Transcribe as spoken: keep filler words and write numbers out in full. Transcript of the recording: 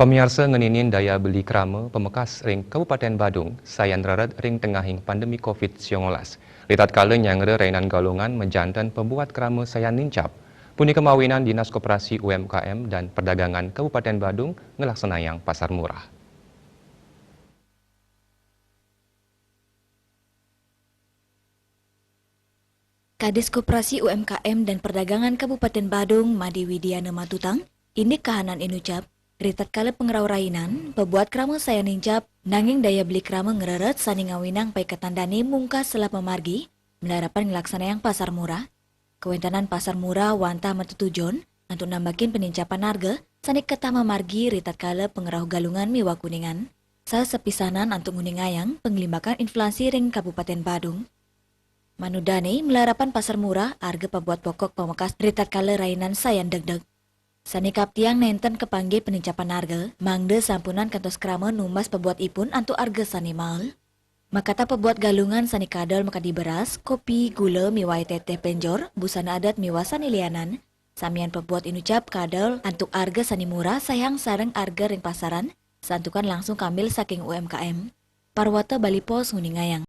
Pamiarsa, ngeninin daya beli krama pamekas ring Kabupaten Badung sayan reret ring tengahing pandemi covid sembilan belas. Ritatkala nyanggra rainan galungan majanten pabuat krama sayan nincap. Punika mawinan Dinas Koperasi U M K M dan Perdagangan Kabupaten Badung ngelaksanayang pasar murah. Kadis Koperasi U M K M dan Perdagangan Kabupaten Badung, Made Widiana matutang, indik kahanan inucap, ritatkala pangrauh rainan, pabuat krama sayan nincap, nanging daya beli krama ngreret sane ngawinang paiketan dane mungkas selap mamargi, malarapan nglaksanayang pasar murah. Kawéntenan pasar murah wantah matetujon antuk nambakin panincapan arga sane ketah mamargi ritatkala pangrauh Galungan miwah Kuningan, saha sapisanan antuk nguningayang panglimbakan inflasi ring Kabupaten Badung. Manut dane, malarapan pasar murah, arga pabuat pokok pamekas ritatkala rainan sayan degdeg. Sane kaptiang nenten kapanggih panincapan arga, mangda sampunang kantos krama numbas pabuat ipun antuk arga sane mael. Makatah pabuat Galungan sane kadol makadi beras, kopi, gula, miwah teteh penjor, busana adat miwah sane lianan. Samian pabuat inucap kadol antuk arga sane murah, sayang sareng arga ring pasaran, santukan langsung kambil saking U M K M. Parwata Bali Post nguningayang.